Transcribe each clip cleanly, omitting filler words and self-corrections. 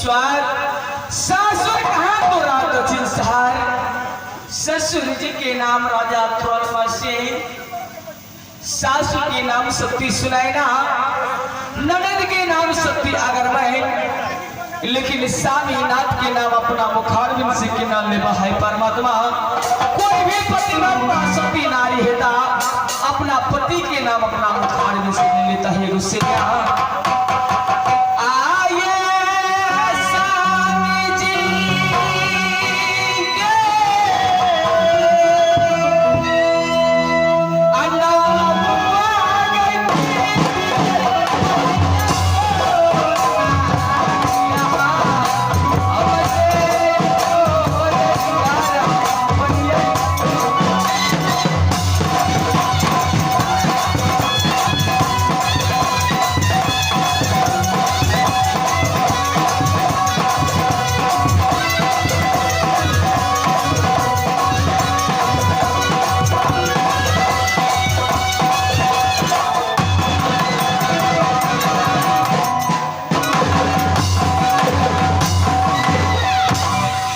स्वर, सासुर कहाँ तो रात दक्षिण शहर। ससुर जी के नाम राजा थोरल सिंह, सासु के नाम सती सुनैना, ननद के नाम सती अगरमय, लेकिन स्वामीनाथ के नाम अपना मुखारबिंद से के नाम लेबा है परमात्मा। कोई भी पतिव्रता सती नारी हेता अपना पति के नाम अपना मुखारबिंद से नहीं लेता है गुस्से। आये स्वामी जी के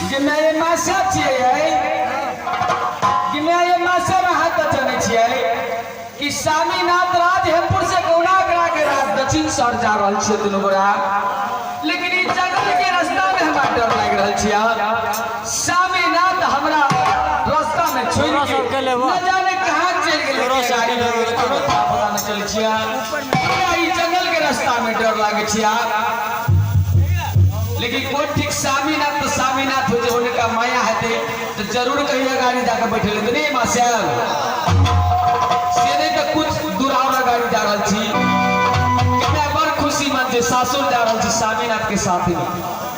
जे माय मासा छियै, कि माय मासा में हाथ बचने छियै कि स्वामीनाथ राज हेमपुर से गौना करा के राज दक्षिण शहर जा रहल छियै दुनू गोरा, लेकिन ई जंगल के रास्ता में हमरा डर लागि रहल छियै। स्वामीनाथ हमरा रास्ता में छोड़ तोरो के सबके लेबो। न जाने कहाँ चलि गेलै, तोरो सबके लेबो। कोनो था पता नहि चलै छियै। हमरा ई जंगल के रास्ता में डर लागै छियै, लेकिन कोन ठीक स्वामीनाथ तो स्वामीनाथ हो जे हुनका माया हेतै तऽ जरूर कहिया गाड़ी जाके बैठल हेतै। नहीं मास्टर से नहीं तऽ कुछ दूर और गाड़ी जा रहल छी। केना बड़ खुशी मन छै, सासुर जा रहल छी स्वामीनाथ के साथ में।